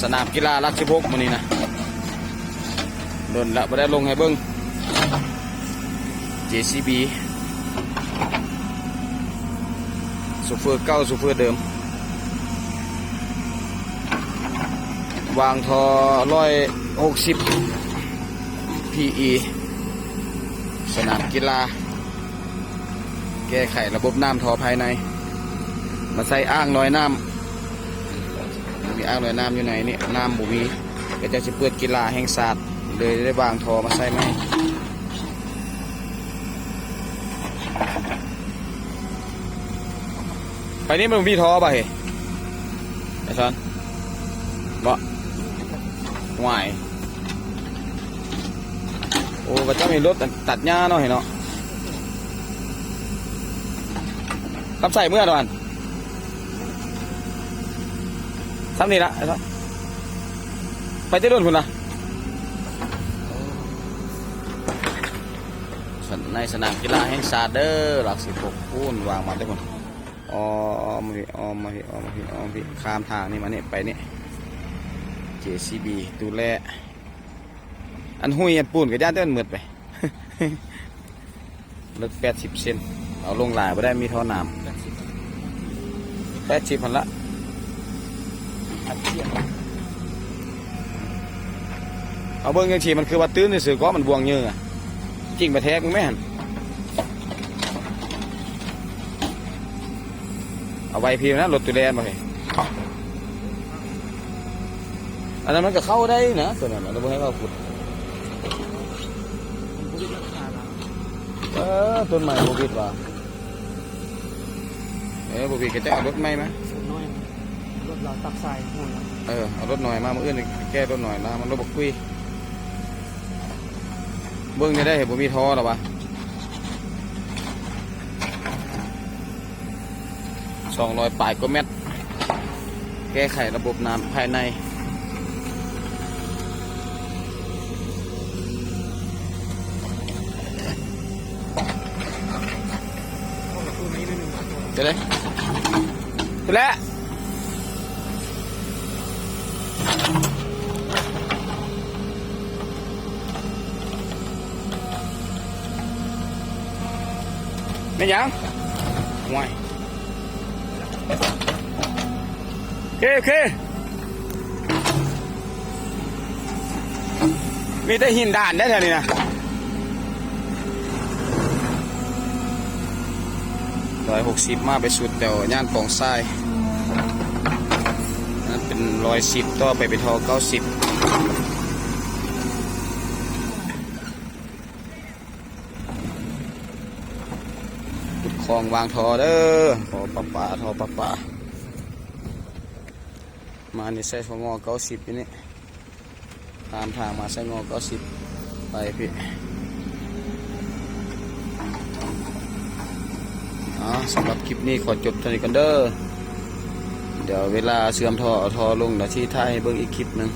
ສະໜາມກິລາຫຼັກສິບຫົກມື້ນີ້ນະ ດົນລະບໍ່ໄດ້ລົງໃຫ້ເບິ່ງ ເຈຊີບີ ໂຊເຟີເກົ່າ ໂຊເຟີເດີມ ວາງທໍ່ຮ້ອຍຫົກສິບ ພີອີ ສະໜາມກິລາ ແກ້ໄຂລະບົບນ້ຳທໍ່ພາຍໃນ ມາໃສ່ອ່າງລອຍນ້ຳ ມີອ່າງລອຍນ້ຳຢູ່ໃນນີ້ ນ້ຳບໍ່ມີ ເຂົາເຈົ້າຊິເປີດກິລາແຫ່ງຊາດ ເລີຍໄດ້ວາງທໍ່ມາໃສ່ໃໝ່. ໄປນີ້ມັນບໍ່ມີທໍ່ບໍ່ເຮີ້ ໄອ້ຊອນ? ບໍ່ ຫວາຍ ໂອ້ ວ່າຈະມີລົດຕັດຫຍ້າເນາະ ເຫັນເນາະ ຄຳໃສເມື່ອດອນ ສ່ຳນີ້ລະ ໄປແຕ່ດົນພຸ້ນນະ ໃນສະໜາມກິລາແຫ່ງຊາດເດີ ຫຼັກສິບຫົກ ພຸ້ນ ວາງມາແຕ່ພຸ້ນ ອ້ອມມາພີ້ ອ້ອມມາພີ້ ອ້ອມມາພີ້ ອ້ອມມາພີ້ ຂ້າມທາງນີ້ມານີ້ ໄປນີ້ ເຈຊີບີ ຕູແລ່ ອັນຫຸຍອັນປູນກໍຢ້ານແຕ່ມັນໝົດໄປ. ເລິກແປດສິບເຊັນ ເອົາລົງຫຼາຍບໍ່ໄດ້ ມີທໍ່ໜາມ ແປດສິບ ແປດສິບຫັ້ນລະ ອັດສຽບ ເອົາເບິ່ງຈັ່ງຊີ້ ມັນຄືວ່າຕື້ນຊື່ໆ ກໍມັນບ່ວງເຫຍື່ອ ຈິງມາແທກແມ່ຫັ້ນ ເອົາໄວ້ພີ້ນະ ລົດຕູແລ່ນບໍ່ເຫັນ. ອັນນັ້ນມັນກໍເຂົ້າໄດ້ນະ ຕົວນັ້ນນະ ແຕ່ບໍ່ໃຫ້ເຂົາຂຸດ ເອີ ຕົ້ນໄມ້ບໍ່ວິດວ່າ ເອີ ບໍ່ວິດກໍຈະເອົາລົດໃໝ່ມາ ລົດນ້ອຍ ລົດລາວຕັກຊາຍ ເອີ ເອົາລົດນ້ອຍມາ ມື້ອື່ນແກ້ລົດນ້ອຍລາວ ມັນລົດບັກກຸຍ ເບິ່ງແນວໃດ ບໍ່ມີທໍ່ລະວະ. ສອງຮ້ອຍປາຍກວ່າແມັດ ແກ້ໄຂລະບົບນ້ຳພາຍໃນ ເຈົ້າເດ້ ແຫຼະ. ແມ່ນຫຍັງ? ໂອ້ຍ ໂອເຄ ໂອເຄ ມີແຕ່ຫີນດານເດ້ແຖວນີ້ນະ. ຮ້ອຍຫົກສິບ ມາໄປສຸດແຖວຍ່ານກອງຊາຍ ນັ້ນເປັນຮ້ອຍສິບ ຕໍ່ໄປເປັນທໍ່ເກົ້າສິບ ຂຸດຄອງວາງທໍ່ເດີ ທໍ່ປະປາ ທໍ່ປະປາ ມານີ້ໃສ່ທໍ່ງໍເກົ້າສິບຢູ່ນີ້ ຕາມທາງມາໃສ່ງໍເກົ້າສິບ ໄປພີ້ ເອົາ ສຳລັບຄລິບນີ້ຂໍຈົບເທົ່ານີ້ກ່ອນເດີ ດຽວເວລາເຊື່ອມທໍ່ເອົາທໍ່ລົງ ດຽວຊິຖ່າຍໃຫ້ເບິ່ງອີກຄລິບໜຶ່ງ.